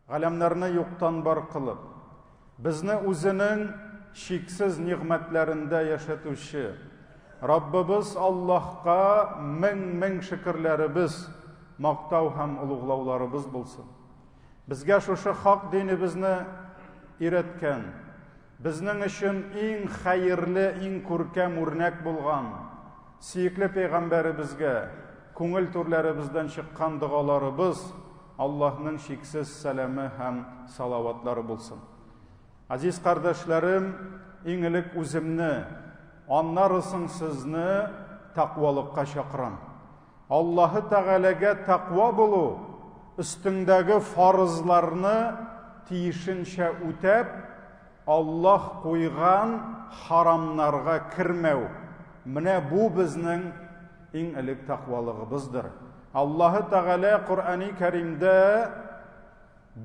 Галәмнәрне юктан бар кылып, безне үзенең чиксез нигъмәтләрендә яшәтүче Раббыбыз Аллаһка мең-мең шөкерләребез, мактау һәм олуглауларыбыз булсын. Безгә шушы хак динебезне өйрәткән, безнең өчен иң хәерле, иң күркәм үрнәк булган сөекле пәйгамбәребезгә күңел түрләребездән чыккан догаларыбыз, Аллаһның чиксез сәламе һәм салаватлары булсын. Азиз кардәшләрем, иң элек үземне, аннары соң сезне тәкъвалыкка чакырам. Аллаһы Тәгаләгә тәкъва булу, өстеңдәге фарызларны тиешенчә үтәп, Аллаһ куйган харамнарга кермәү. Менә бу безнең иң элек тәкъвалыгыбыздыр. Аллаһы Тәгалә Коръәни Кәримдә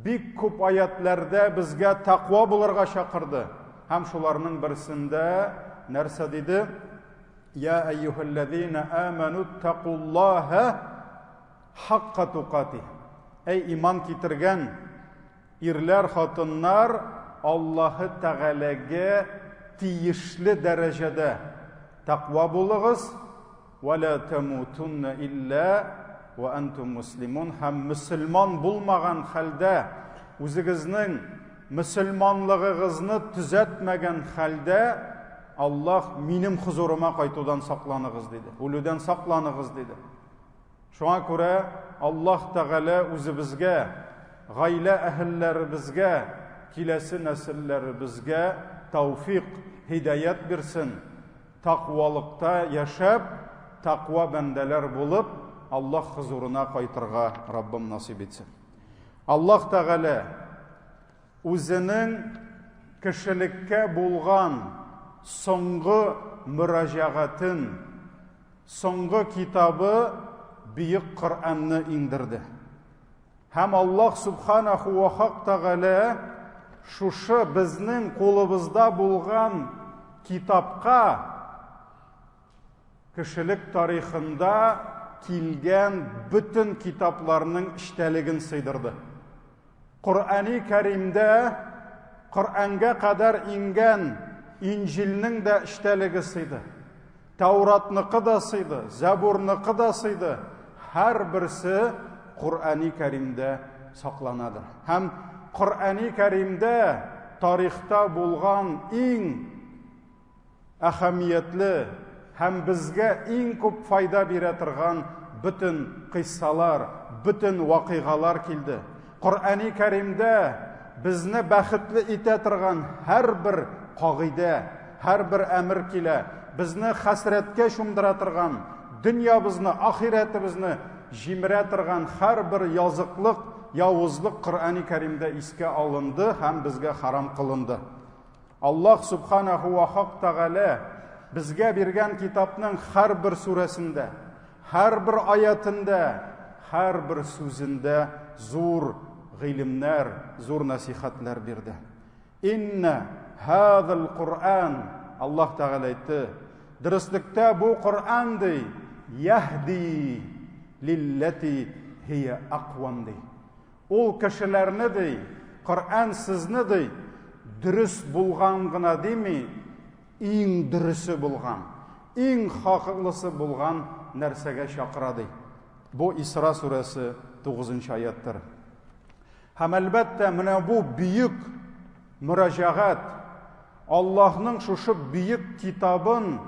бик күп аятләрдә безгә тәкъва булырга чакырды. Һәм шуларның берсендә нәрсә диде? Я әйюһәлләзина аману тәкуллаһа хакка тукати. Әй иман китергән ирләр, хатыннар, Аллаһы Тәгаләгә тиешле дәрәҗәдә тәкъва булыгыз, Вә лә тәмутунна илля вә әнтум муслимун һәм мөселман булмаган хәлдә, үзегезнең мөселманлыгыгызны төзәтмәгән хәлдә Аллаһ минем хозурыма кайтудан сакланыгыз диде. Үлүдән сакланыгыз диде. Шуңа күрә Аллаһ Тәгалә үзебезгә, гаилә әһелләребезгә, киләсе нәселләребезгә тәүфик, һидаят бирсен. Тәкъвалыкта яшәп, тәкъва бәндәләр булып, Аллаһ хозурына кайтырга Раббым насыйп итсен. Аллаһ Тәгалә үзенең кешелеккә булган соңгы мөрәҗәгатен, соңгы китабы Бөек Коръәнне иңдерде. Һәм Аллаһ Субханаху ва Хак Тәгалә шушы безнең кулыбызда булган китапка кешелек тарихында килгән бөтен китапларның эчтәлеген сыйдырды. Коръәни Кәримдә Коръәнгә кадәр иңгән Инҗилнең дә эчтәлеге сыйды. Тәүратныкы да сыйды, Зәбурныкы да сыйды. Һәрберсе Коръәни Кәримдә сакланадыр. Һәм Коръәни Кәримдә тарихта булган иң әһәмиятле һәм безгә иң күп файда бирә торган бөтен кыйссалар, бөтен вакыйгалар килде. Коръәни Кәримдә безне бәхетле итә торган һәрбер кагыйдә, һәрбер әмер килә, безне хәсрәткә чумдыра торган, дөньябызны, ахирәтебезне җимерә торган һәрбер языклык, явызлык Коръәни Кәримдә искә алынды һәм безгә харам кылынды. Аллаһ Субханаху ва Хак Тәгалә безгә биргән китапның һәрбер сүрәсендә, һәрбер аятендә, һәрбер сүзендә зур гыйлемнәр, зур нәсихәтләр бирде. Инна хазал Куръан Аллаһ Тәгалә әйтте, дөреслектә бу Коръән ди, яһди лилләти һия аквам ди. Ул кешеләрне ди, Коръән сезне ди, дөрес булган гына дими, иң дөресе булган, иң хаклысы булган нәрсәгә чакыра ди. Бу Исра сүрәсе 9 аяттыр. Һәм әлбәттә, менә бу бөек мөрәҗәгать Аллаһның шушы бөек китабын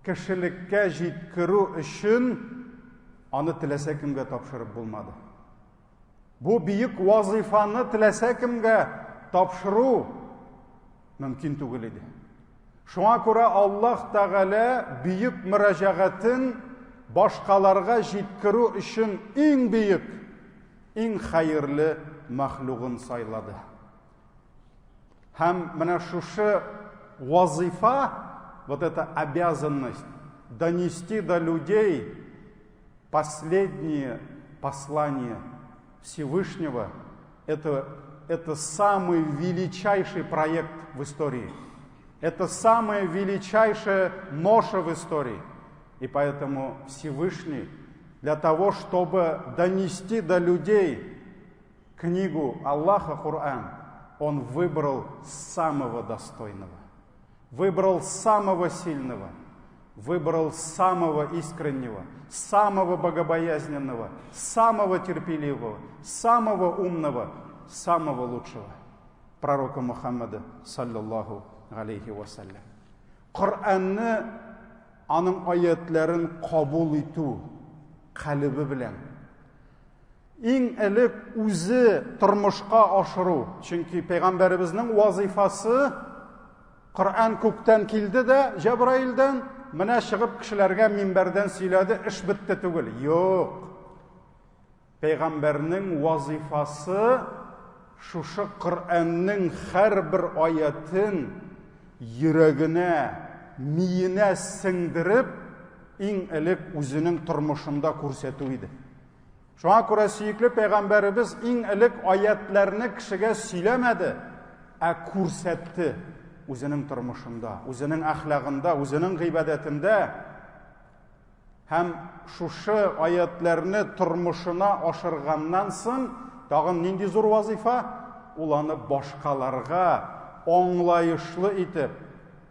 кешелеккә җиткерү өчен аны теләсә кемгә тапшырып булмады. Бу бөек вазыйфаны теләсә кемгә тапшыру мөмкин түгел иде. Шуңа күрә Аллаһ Тәгалә бөек мөрәҗәгатен башкаларга җиткерү өчен иң бөек, иң хәерле мәхлугын сайлады. Һәм менә шушы вазыйфа, вот эта обязанность донести до людей последнее послание Всевышнего, это, это самый величайший проект в истории. Это самая величайшая ноша в истории. И поэтому Всевышний для того, чтобы донести до людей книгу Аллаха Коран, он выбрал самого достойного, выбрал самого сильного, выбрал самого искреннего, самого богобоязненного, самого терпеливого, самого умного, самого лучшего пророка Мухаммада, саллаллаху алейхи вассалям. Коръәнне аның аятларын кабул итү калебе белән иң элек үзе тормышка ашыру. Чөнки пәйгамбәребезнең вазифасы Коръән күктән килде дә Җәбраилдән, менә чыгып кешеләргә минбәрдән сөйләде, эш бетте түгел. Юк. Пәйгамбәрнең вазифасы шушы Коръәннең һәрбер аятен йөрәгенә, миенә сеңдереп, иң элек үзенең тормышында күрсәтү иде. Шуңа күрә сөекле пәйгамбәребез иң элек аятларны кешегә сөйләмәде, ә күрсәтте үзенең тормышында, үзенең әхлагында, үзенең гыйбадәтендә. Һәм шушы аятларны тормышына ашырганнан соң тагын нинди зур вазифа? Ул аны башкаларга аңлаешлы итеп,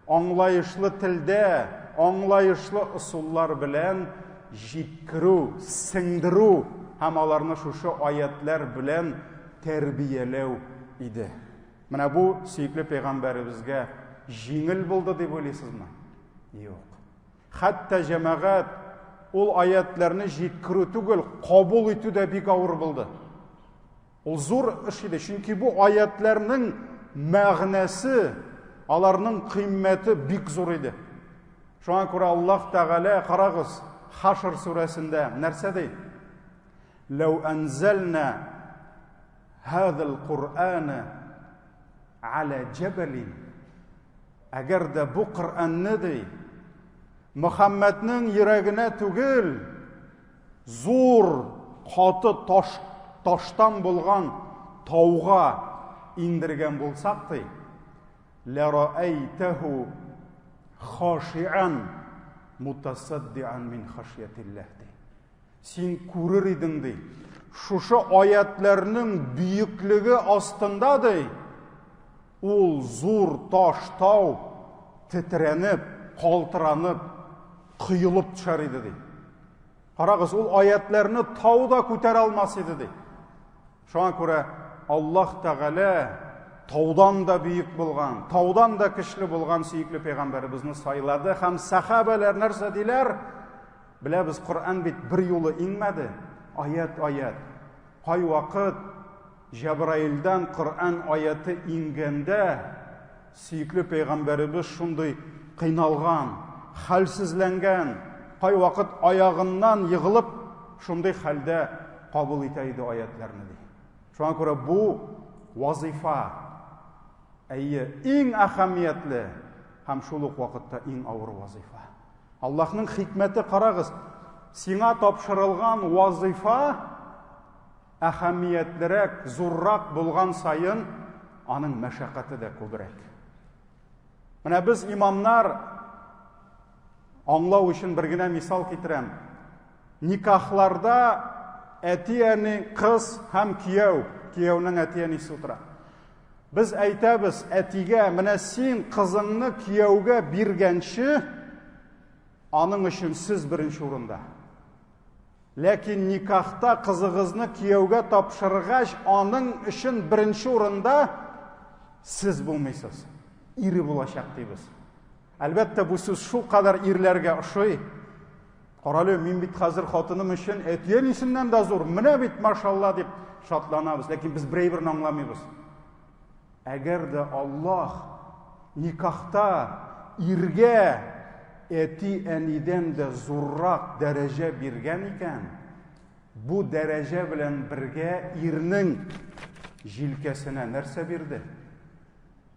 аңлаешлы телдә, аңлаешлы ысуллар белән җиткерү, сеңдерү һәм аларны шушы аятлар белән тәрбияләү иде. Менә бу сөекле пәйгамбәребезгә җиңел булды дип уйлыйсызмы? Юк. Хәтта җәмәгать ул аятларны җиткерү түгел, кабул итү дә бик авыр булды. Ул зур эш иде, чөнки бу аятларның мәгънәсе, аларның кыйммәте бик зур иде. Шуңа күрә Аллаһ Тәгалә, карагыз, Хашр сүрәсендә нәрсә ди? Ләү әнзәлнә һазал Куръана аля җәбәлин. Әгәр дә бу Коръәнне ди, Мөхәммәднең йөрәгенә түгел, зур каты таш, таштан булган тауга иңдергән булсак ди, ләраәйтәһу хашиан мутасаддиан мин хашиятилләһ ди. Син күрер идең ди. Шушы аятларның бөеклеге астында ди, ул зур таш тау тетрәнеп, калтыранып, коелып төшәр иде ди. Карагыз, ул аятларны тау да күтәрә алмас иде ди. Шуңа күрә Аллаһ Тәгалә таудан да бөек булган, таудан да көчле булган сөекле пәйгамбәребезне сайлады һәм сахабәләр нәрсә диләр? Беләбез, Коръән бит бер юлы иңмәде. Аят-аят. Кайвакыт Җәбраилдән Коръән аяты иңгәндә, сөекле пәйгамбәребез шундый кыйналган, хәлсезләнгән, кайвакыт аягыннан егылып, шундый хәлдә кабул итә иде аятларны ди. Шуңа күрә бу вазифа, әйе, иң әһәмиятле һәм шул ук вакытта иң авыр вазифа. Аллаһның хикмәте карагыз, сиңа тапшырылган вазифа әһәмиятлерәк, зуррак булган саен, аның мәшәкате дә күбрәк. Менә без имамнар аңлау өчен бер генә мисал китерәм. Никахларда әти-әни, кыз һәм кияү, кияүнең әти-әнисе утыра. Без әйтәбез әтигә, менә син кызыңны кияүгә биргәнче, аның өчен сез беренче урында. Ләкин никахта кызыгызны кияүгә тапшыргач, аның өчен беренче урында сез булмыйсыз. Ире булачак дибез. Әлбәттә, бу сүз шулкадәр ирләргә ошый. Карале, мин бит хәзер хатыным өчен әти-әнисеннән дә зур, менә бит, машалла, дип шатланабыз. Ләкин без бер әйберне аңламыйбыз. Әгәр дә Аллаһ никахта иргә әти-әнидән дә зуррак дәрәҗә биргән икән, бу дәрәҗә белән бергә ирнең җилкәсенә нәрсә бирде?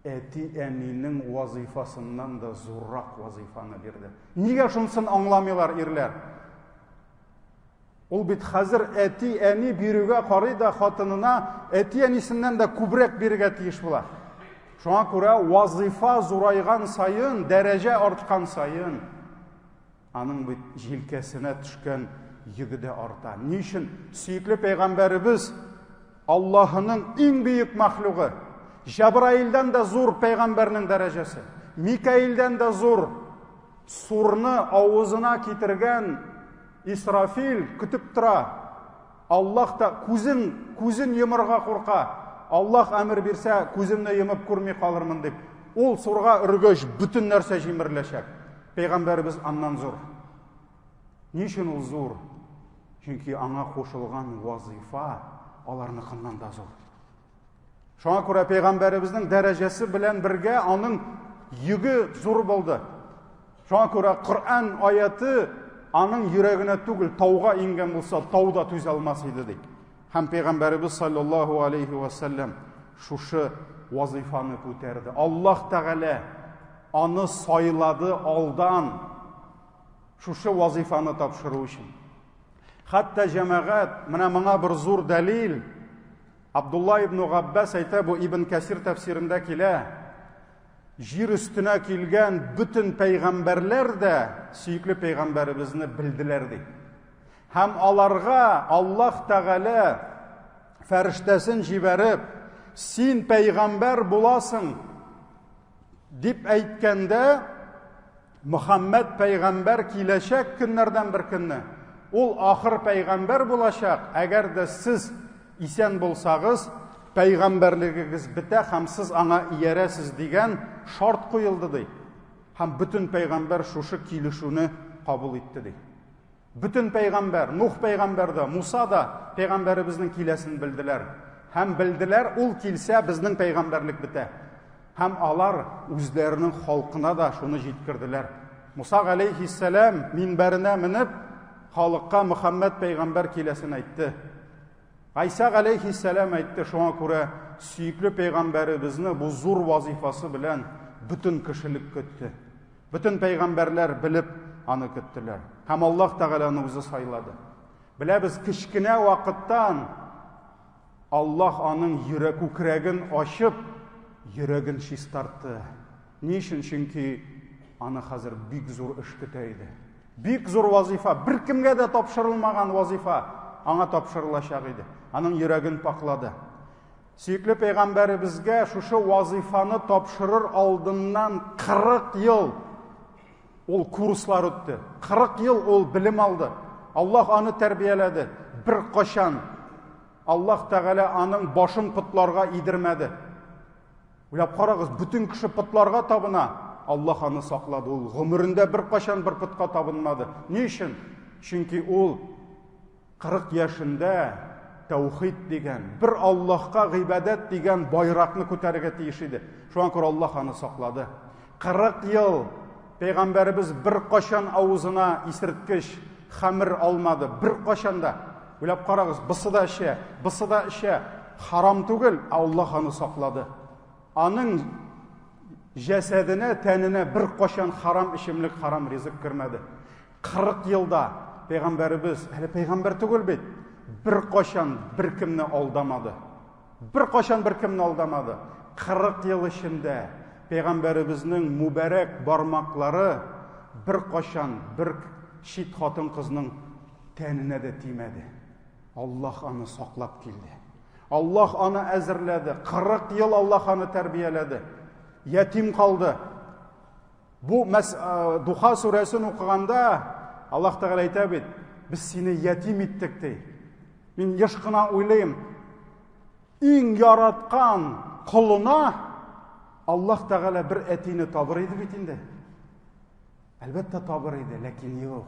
Әти-әнинең вазыйфасыннан да зуррак вазыйфаны бирде. Нигә шунысын аңламыйлар ирләр? Ул бит хәзер әти-әни бирүгә карый да хатынына әти-әнисеннән дә күбрәк бирергә тиеш була. Шуңа күрә вазыйфа зурайган саен, дәрәҗә арткан саен, аның бит җилкәсенә төшкән йөге дә арта. Ни өчен сөекле пәйгамбәребез Аллаһының иң бөек мәхлугы, Җәбраилдән дә зур пәйгамбәрнең дәрәҗәсе, Микаилдән дә зур сурны авызына китергән Исрафил көтеп тора. Аллаһ та күзен, күзен йомырга курка. Аллаһ әмер бирсә, күземне йомып күрми калырмын дип. Ул сурга өргәч, бөтен нәрсә җимереләчәк. Пәйгамбәребез аннан зур. Ни өчен ул зур? Чөнки аңа кушылган вазыйфа аларныкыннан да зур. Шуңа күрә пәйгамбәребезнең дәрәҗәсе белән бергә аның йөге зур булды. Шуңа күрә Коръән аяты аның йөрәгенә түгел, тауга иңгән булса, тау да түзә алмас иде ди. Һәм пәйгамбәребез саллаллаһу алейхи ва саллям шушы вазыйфаны күтәрде. Аллаһ Тәгалә аны сайлады алдан шушы вазыйфаны тапшыру өчен. Хәтта җәмәгать, менә моңа бер зур дәлил, Абдулла ибн Габбас әйтә, бу Ибн Кәсир тәфсирендә килә. Җир өстенә килгән бөтен пәйгамбәрләр дә сөекле пәйгамбәребезне белделәр ди. Һәм аларга Аллаһ Тәгалә фәрештәсен җибәреп, син пәйгамбәр буласың дип әйткәндә, Мөхәммәд пәйгамбәр киләчәк көннәрдән бер көнне. Ул ахыр пәйгамбәр булачак, әгәр дә сез исән булсагыз, пәйгамбәрлегегез бетә һәм сез аңа иярәсез дигән шарт куелды ди. Һәм бөтен пәйгамбәр шушы килешүне кабул итте ди. Бөтен пәйгамбәр, Нух пәйгамбәр дә, Муса да пәйгамбәребезнең киләсен белделәр. Һәм белделәр, ул килсә, безнең пәйгамбәрлек бетә. Һәм алар үзләренең халкына да шуны җиткерделәр. Муса галәйһиссәлам минбәренә менеп, халыкка Мөхәммәд пәйгамбәр киләсен әйтте. Гайсә галәйһиссәлам әйтте, шуңа күрә сөекле пәйгамбәребезне бу зур вазифасы белән бөтен кешелек көтте. Бөтен пәйгамбәрләр белеп аны көттеләр. Һәм Аллаһ Тәгалә аны үзе сайлады. Беләбез, кечкенә вакыттан Аллаһ аның йөрәк күкрәген ачып, йөрәген чистартты. Ни өчен? Чөнки аны хәзер бик зур эш көтә иде. Бик зур вазифа, беркемгә дә тапшырылмаган вазифа аңа тапшырылачак иде. Аның йөрәген паклады. Сөекле пәйгамбәребезгә шушы вазифаны тапшырыр алдыннан 40 ел ул курслар үтте. 40 ел ул белем алды. Аллаһ аны тәрбияләде. Бер кашан Аллаһ Тәгалә аның башын потларга идермәде. Уйлап карагыз, бөтен кеше потларга табына. Аллаһ аны саклады. Ул гомерендә бер кашан бер потка табынмады. Ни өчен? Чөнки ул 40 яшендә тәүхид дигән, бер Аллаһка гыйбадәт дигән байракны күтәрергә тиеш иде. Шуңа күрә Аллаһ аны саклады. 40 ел пәйгамбәребез бер кашан авызына исерткеч хәмер алмады, бер кашан да. Уйлап карагыз, бысы да эчә, бысы да эчә. Харам түгел, ә Аллаһ аны саклады. Аның җәсәденә, тәненә бер кашан харам эчемлек, харам ризык кермәде. 40 елда пәйгамбәребез, әле пәйгамбәр түгел бит, бер кашан бер кемне алдамады. Бер кашан бер кемне алдамады. 40 ел эчендә пәйгамбәребезнең мүбәрәк бармаклары бер кашан бер чит хатын-кызның тәненә дә тимәде. Аллаһ аны саклап килде. Аллаһ аны әзерләде. 40 ел Аллаһ аны тәрбияләде. Ятим калды. Бу мәс, Духа сүрәсен укыганда Аллаһ Тәгалә әйтә бит, без сине ятим иттек ди. Мин еш кына уйлыйм, иң яраткан колына Аллаһ Тәгалә бер әтине табыр иде бит инде. Әлбәттә табыр иде, ләкин юк.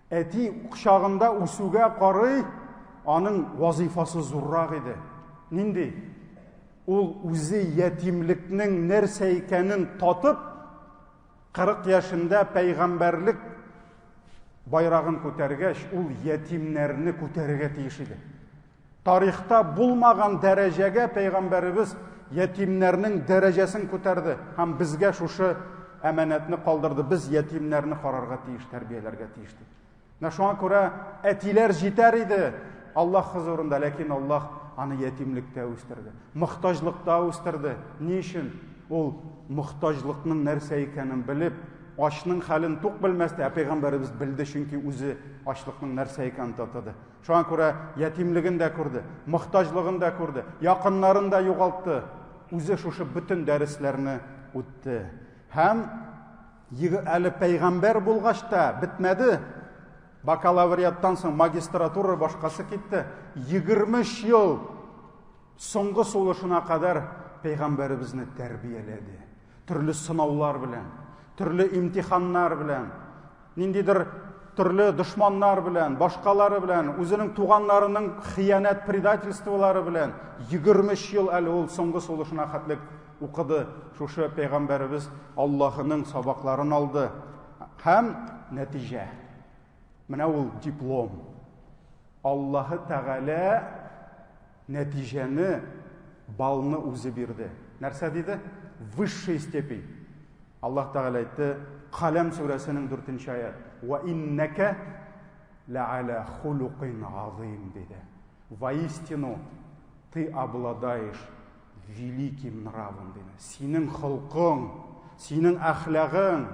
Әти кочагында үсүгә карый, аның вазифасы зуррак иде. Нинди? Ул үзе ятимлекнең нәрсә икәнен татып, 40 яшендә пәйгамбәрлек байрагын күтәргәч, ул ятимнәрне күтәрергә тиеш иде. Тарихта булмаган дәрәҗәгә пәйгамбәребез ятимнәрнең дәрәҗәсен күтәрде һәм безгә шушы әманәтне калдырды. Без ятимнәрне карарга тиеш, тәрбияләргә тиеш дип. Менә шуңа күрә әтиләр җитәр иде Аллаһ хозурында, ләкин Аллаһ аны ятимлектә үстерде, мохтаҗлыкта үстерде. Ни өчен? Ул мохтаҗлыкның нәрсә икәнен белеп, Ачның хәлен тук белмәс, ди. Ә пәйгамбәребез белде, чөнки үзе ачлыкның нәрсә икәнен татыды. Шуңа күрә ятимлеген дә күрде, мохтаҗлыгын да күрде, якыннарын да югалтты. Үзе шушы бөтен дәресләрне үтте. Һәм әле пәйгамбәр булгач та бетмәде. Бакалавриаттан соң магистратура башкасы китте. 23 ел соңгы сулышына кадәр пәйгамбәребезне тәрбияләде. Төрле сынаулар белән, төрле имтиханнар белән, ниндидер төрле дошманнар белән, башкалары белән, үзенең туганнарының хыянәт предательстволары белән 23 ел әле ул соңгы сулышына хәтлек укыды. Шушы пәйгамбәребез Аллаһының сабакларын алды. Һәм нәтиҗә. Менә ул диплом. Аллаһы Тәгалә нәтиҗәне, балны үзе бирде. Нәрсә диде? Высшая степень. Аллаһ Тәгалә әйтте, Каләм сүрәсенең 4 аят. Ва иннәкә ләаля хулукин азим диде. Воистину ты обладаешь великим нравом диде. Синең холкың, синең әхлагың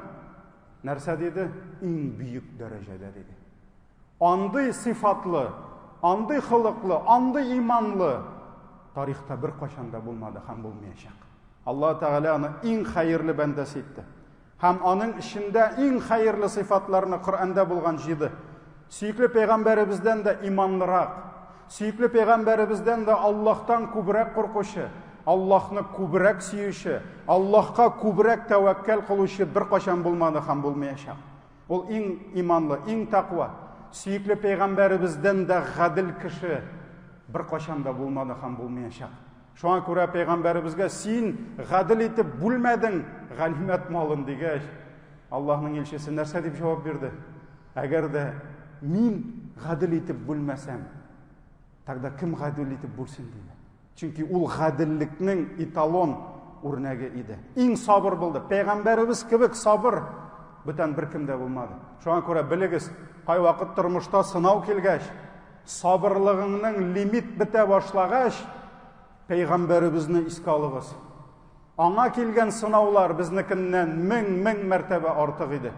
нәрсә диде? Иң бөек дәрәҗәдә диде. Андый сыйфатлы, андый холыклы, андый иманлы тарихта беркайчан да булмады һәм булмаячак. Аллаһ Тәгалә аны иң хәерле бәндәсе итте. Һәм аның эчендә иң хәерле сыйфатларны Коръәндә булган җыйды. Сөекле пәйгамбәребездән дә иманлырак, сөекле пәйгамбәребездән дә Аллаһтан күбрәк куркучы, Аллаһны күбрәк сөюче, Аллаһка күбрәк тәвәккәл кылучы беркайчан булмады һәм булмаячак. Ул иң иманлы, иң тәкъва, сөекле пәйгамбәребездән дә гадел кеше беркайчан да булмады һәм булмаячак. Шуңа күрә пәйгамбәребезгә син гадел итеп бүлмәдең ганимәт малын дигәч, Аллаһның илчесе нәрсә дип җавап бирде? Әгәр дә мин гадел итеп бүлмәсәм, тогда кем гадел итеп бүлсен диде. Чөнки ул гаделлекнең эталон үрнәге иде. Иң сабыр булды. Пәйгамбәребез кебек сабыр бүтән беркем дә булмады. Шуңа күрә белегез, кайвакыт тормышта сынау килгәч, сабырлыгыңның лимит бетә башлагач, пәйгамбәребезне искә алыгыз. Аңа килгән сынаулар безнекеннән мең-мең мәртәбә артык иде.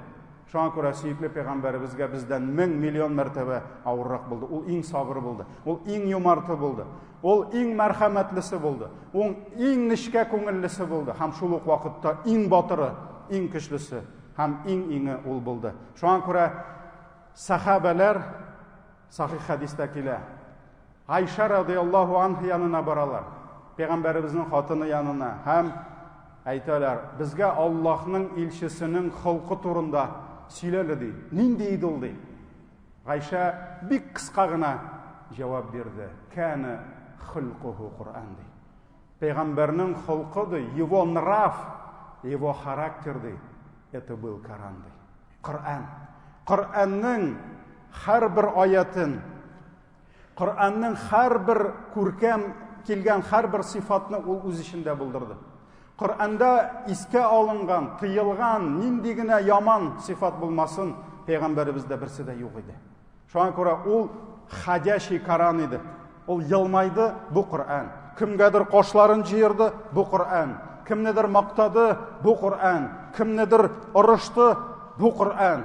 Шуңа күрә сөекле пәйгамбәребезгә бездән мең миллион мәртәбә авыррак булды. Ул иң сабыр булды. Ул иң юмарты булды. Ул иң мәрхәмәтлесе булды. Ул иң нечкә күңеллесе булды. Һәм шул ук вакытта иң батыры, иң көчлесе һәм иң-иңе ул булды. Шуңа күрә сахабәләр сахих хәдистә килә. Айша радиаллаһу анһа янына баралар. Пәйгамбәребезнең хатыны янына һәм әйтәләр, безгә Аллаһның илчесенең холкы турында сөйләле ди. Нинди иде ул ди? Гайшә бик кыска гына җавап бирде. Кәне хулкуху Коръән ди. Пәйгамбәрнең холкы ди, его нрав, его характер ди. Это был Коран ди. Коръән. Коръәннең һәрбер аятын Коръәннең һәрбер күркәм килгән һәрбер сыйфатны ул үз эчендә булдырды. Коръәндә искә алынган, тыелган нинди генә яман сыйфат булмасын, пәйгамбәребездә берсе дә юк иде. Шуңа күрә ул ходячий Коран иде. Ул елмайды, бу Коръән. Кемгәдер кашларын җыерды, бу Коръән. Кемнедер мактады, бу Коръән. Кемнедер орышты, бу Коръән.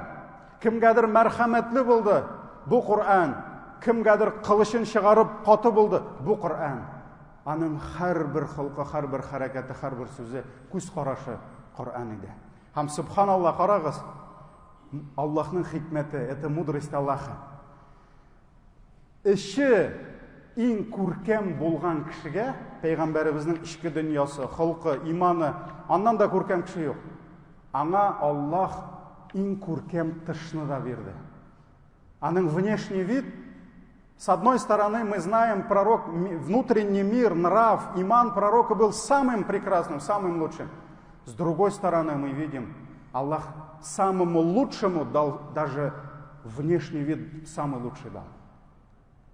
Кемгәдер мәрхәмәтле булды, бу Коръән. Кемгәдер кылычын чыгарып каты булды, бу Коръән. Аның һәрбер холкы, һәрбер хәрәкәте, һәрбер сүзе, күз карашы Коръән иде. Һәм субханалла, карагыз, Аллаһның хикмәте, это мудрость Аллаха. Эше иң күркәм булган кешегә, пәйгамбәребезнең эчке дөньясы, холкы, иманы, аннан да күркәм кеше юк. Аңа Аллаһ иң күркәм тышны да бирде. Аның внешний вид, с одной стороны, мы знаем, пророк, внутренний мир, нрав, иман пророка был самым прекрасным, самым лучшим. С другой стороны, мы видим, Аллах самому лучшему дал даже внешний вид самый лучший дал.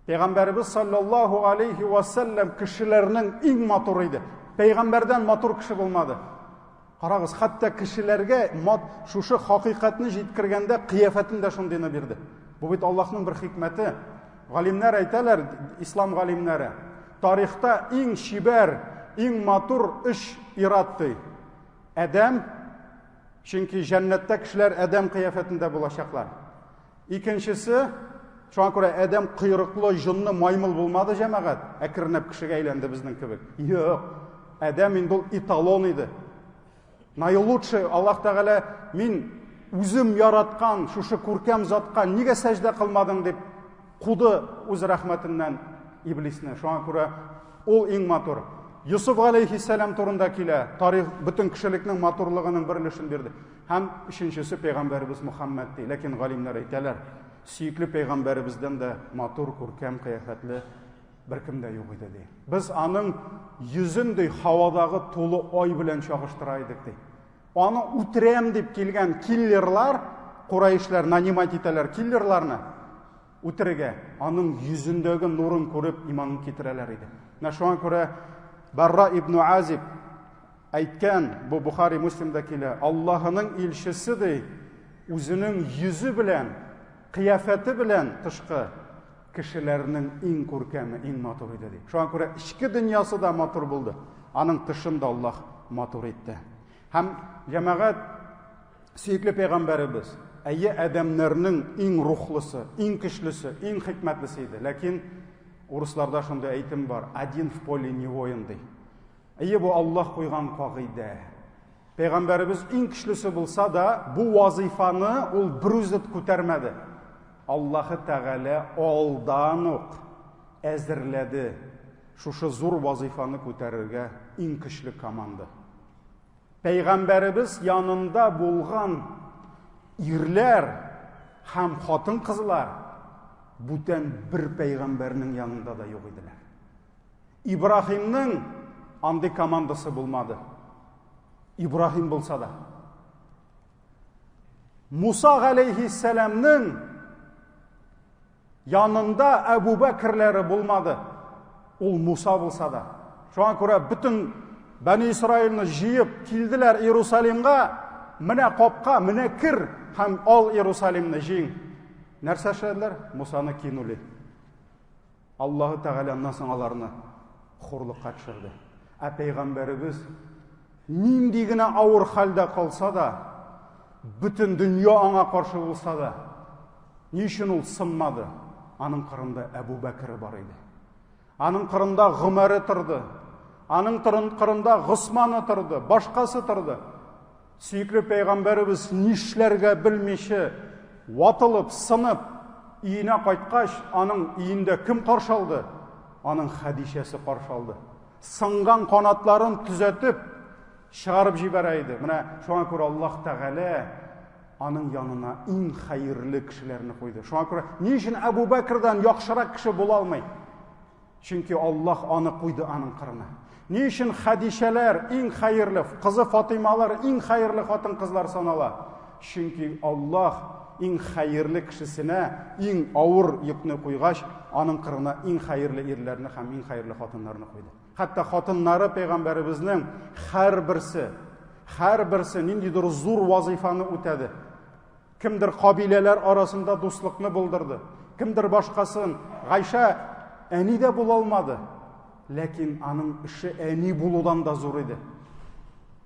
Пәйгамбәребез саллаллаху алейхи ва саллям кешеләрнең иң матуры иде. Пәйгамбәрдән матур кеше булмады. Карагыз, хәтта кешеләргә мат шушы хакыйкатьне җиткергәндә кыяфәтен дә шундыйны бирде. Бу бит Аллаһның бер хикмәте. Галимнәр әйтәләр, ислам галимнәре, тарихта иң чибәр, иң матур өч ират ди. Адәм, Чөнки җәннәттә кешеләр адәм кыяфәтендә булачаклар. Икенчесе, шуңа күрә адәм койрыклы җонны маймыл булмады җәмәгать, әкренләп кешегә әйләнде безнең кебек. Юк, адәм инде ул эталон иде. Наилучший Аллаһ Тәгалә мин үзем яраткан шушы күркәм затка нигә сәҗдә кылмадың дип куды үз рәхмәтеннән иблисне. Шуңа күрә ул иң матур. Йосыф галәйһиссәлам турында килә. Тарих бөтен кешелекнең матурлыгының бер өлешен бирде. Һәм өченчесе пәйгамбәребез Мухаммәд ди. Ләкин галимнәр әйтәләр, сөекле пәйгамбәребездән дә матур, күркәм кыяфәтле беркем дә юк иде ди. Без аның йөзен ди һавадагы тулы ай белән чагыштыра идек ди. Аны үтерәм дип килгән киллерлар, курайшлар нанимать итәләр киллерларны үтерергә, аның йөзендәге нурын күреп иманын китерәләр иде. Менә шуңа күрә Барра ибн Азиб әйткән, бу Бухари Муслимда килә, Аллаһының илчесе ди, үзенең йөзе белән, кыяфәте белән тышкы кешеләрнең иң күркәме, иң матур иде ди. Шуңа күрә эчке дөньясы да матур булды. Аның тышын да Аллаһ матур итте. Һәм җәмәгать сөекле пәйгамбәребез, әйе, адәмнәрнең иң рухлысы, иң көчлесе, иң хикмәтлесе иде. Ләкин урысларда шундый әйтем бар: один в поле не воин ди. Әйе, бу Аллаһ куйган кагыйдә. Пәйгамбәребез иң көчлесе булса да, бу вазыйфаны ул берүзе күтәрмәде. Аллаһы Тәгалә алдан ук әзерләде шушы зур вазыйфаны күтәрергә иң көчле команда. Пәйгамбәребез янында булган ирләр һәм хатын-кызлар бүтән бер пәйгамбәрнең янында да юк иделәр. Ибраһимның андый командасы булмады. Ибраһим булса да. Муса галәйһиссәламнең янында Әбу Бәкерләре булмады. Ул Муса булса да. Шуңа күрә бөтен Бәни Исраилны җыеп килделәр Иерусалимга. Менә капка, менә кер һәм ал Иерусалимны җиң. Нәрсә эшләделәр? Мусаны кинули. Аллаһы Тәгалә аннан соң аларны хурлыкка төшерде. Ә пәйгамбәребез нинди генә авыр хәлдә калса да, бөтен дөнья аңа каршы булса да, ни өчен ул сынмады? Аның кырында Әбу Бәкре бар иде. Аның кырында Гомәре торды. Аның кырында Госманы торды, башкасы торды. Сөекле пәйгамбәребез нишләргә белмичә, ватылып, сынып, өенә кайткач, аның өендә кем каршы алды? Аның Хәдичәсе каршы алды. Сынган канатларын төзәтеп, чыгарып җибәрә иде. Менә шуңа күрә Аллаһ Тәгалә аның янына иң хәерле кешеләрне куйды. Шуңа күрә ни өчен Әбу Бәкрдән яхшырак кеше була алмый? Чөнки Аллаһ аны куйды аның кырына. Ни өчен Хәдичәләр иң хәерле, кызы Фатыймалар иң хәерле хатын-кызлар санала? Чөнки Аллаһ иң хәерле кешесенә иң авыр йөкне куйгач, аның кырына иң хәерле ирләрне һәм иң хәерле хатыннарны куйды. Хәтта хатыннары пәйгамбәребезнең һәрберсе, һәрберсе ниндидер зур вазыйфаны үтәде. Кемдер кабиләләр арасында дуслыкны булдырды, кемдер башкасын. Гайшә әни дә була алмады, ләкин аның эше әни булудан да зур иде.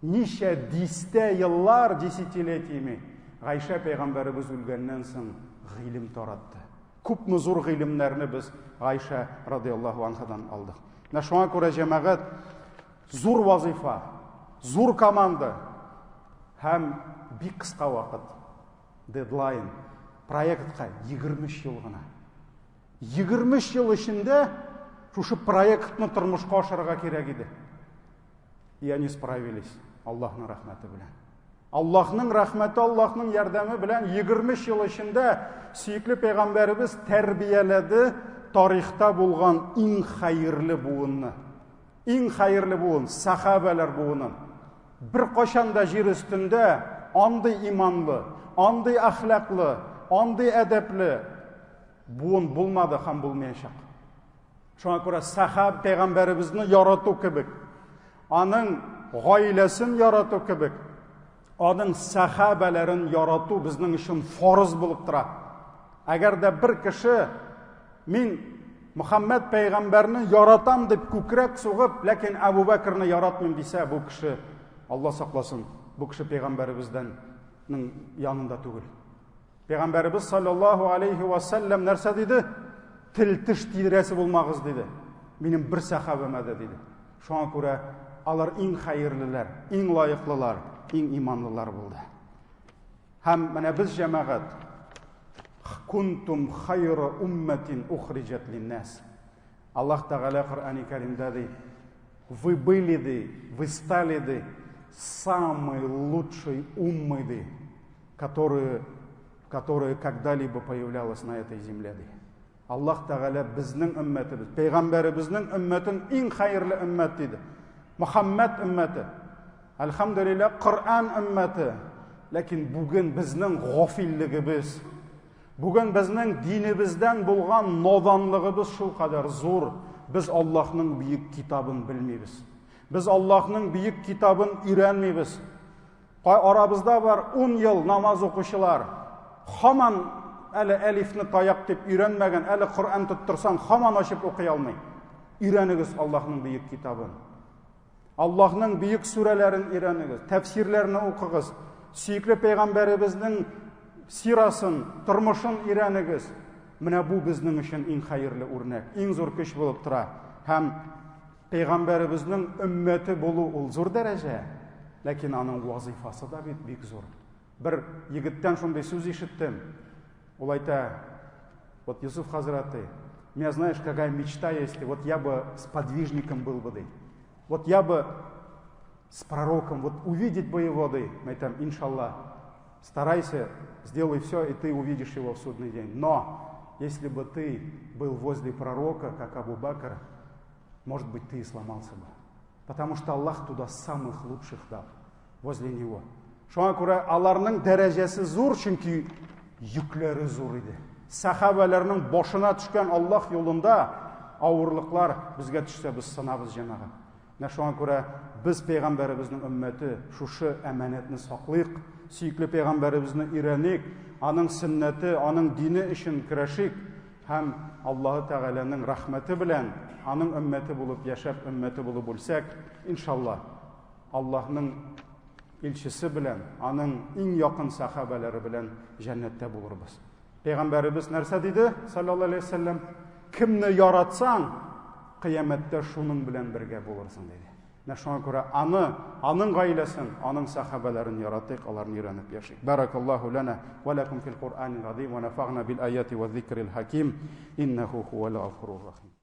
Ничә дистә еллар, десятилетиями, Гайшә пәйгамбәребез үлгәннән соң гыйлем таратты. Күпме зур гыйлемнәрне без Гайшә радиаллаһу анһадан алдык. Менә шуңа күрә җәмәгать зур вазыйфа, зур команда һәм бик кыска вакыт, дедлайн, проектка 23 ел гына. 23 ел эчендә шушы проектны тормышка ашырырга кирәк иде. И они справились Аллаһның рәхмәте белән. Аллаһның рәхмәте, Аллаһның ярдәме белән 23 ел эчендә сөекле пәйгамбәребез тәрбияләде тарихта булган иң хәерле буынны. Иң хәерле буын, сахабәләр буынын. Беркайчан да җир өстендә андый иманлы, андый әхлаклы, андый әдәпле буын булмады һәм булмаячак. Шуңа күрә сахаб пәйгамбәребезне ярату кебек, аның гаиләсен ярату кебек, аның сахабәләрен ярату безнең өчен фарыз булып тора. Әгәр дә бер кеше мин Мөхәммәд пәйгамбәрне яратам дип күкрәк сугып, ләкин Әбу Бәкрне яратмыйм дисә, бу кеше, Алла сакласын, бу кеше пәйгамбәребездән янында түгел. Пәйгамбәребез саллаллаһу алейхи ва саллям нәрсә диде? Тел теш тидерәсе булмагыз диде. Минем бер сәхабәмә дә диде. Шуңа күрә алар иң хәерлеләр, иң лаеклылар, иң иманлылар булды. Һәм менә без җәмәгать кунтум хайра умматин ухриҗат линнас. Аллаһ Тәгалә Коръәни Кәримдә ди, вы были ди, вы стали ди, самой лучшей уммой ди, которые, которая когда-либо появлялась на этой земле ди. Аллаһ Тәгалә безнең өммәтебез, пәйгамбәребезнең өммәтен иң хәерле өммәт диде. Мөхәммәд өммәте. Әлхәмдүлилләһ, Коръән өммәте. Ләкин бүген безнең гафиллегебез, бүген безнең динебездән булган наданлыгыбыз шулкадәр зур, без Аллаһның бөек китабын белмибез. Без Аллаһның бөек китабын өйрәнмибез. Кай арабызда бар 10 ел намаз укучылар, хаман әле әлифне таяк дип өйрәнмәгән, әле Коръән тоттырсаң, хаман ачып укый алмый. Өйрәнегез Аллаһның бөек китабын. Аллаһның бөек сүрәләрен өйрәнегез, тәфсирләрне укыгыз. Сөекле пәйгамбәребезнең сирасын, тормышын өйрәнегез. Менә бу безнең өчен иң хәерле үрнәк, иң зур көч булып тора. Һәм Пәйгамбәребезнең өммәте булу ул зур дәрәҗә, ләкин аның вазыйфасы да бит бик зур. Бер егеттән шундый сүз ишеттем. Ул әйтә, вот Юсуф хәзрәт, у меня, знаешь, какая мечта есть, вот я бы с подвижником был бы, ди. Вот я бы с пророком, вот увидеть бы его, ди. Әйтәм, иншалла, старайся, сделай все, и ты увидишь его в судный день. Но, если бы ты был возле пророка, как Абу Бакр, может быть, ты и сломался бы. Потому что Аллах туда самых лучших дал, возле него. Шуңа күрә аларның дәрәҗәсе зур, чөнки йөкләре зур иде. Сахабаларның башына төшкән Аллаһ юлында авырлыклар безгә төшсә, без сынабыз, җәмәгать. Менә шуңа күрә без пәйгамбәребезнең өммәте шушы әманәтне саклыйк, сөекле пәйгамбәребезне өйрәник, аның сөннәте, аның дине өчен көрәшик һәм Аллаһы Тәгаләнең рәхмәте белән аның өммәте булып яшәп, өммәте булып үлсәк, иншалла, Аллаһның илчесе белән, аның иң якын сахабәләре белән җәннәттә булырбыз. Пәйгамбәребез нәрсә диде, саллаллаһу алейһи вәсәлләм? Кемне яратсаң, кыямәттә шуның белән бергә булырсың, диде. Менә шуңа күрә аны, аның гаиләсен, аның сахабәләрен яратыйк, аларны өйрәнеп яшик. Баракаллаһу лана ва лакум фил Куръанил азим ва нафагна бил аяти ва зикрил хаким. Иннаху хувал гафурур рахим.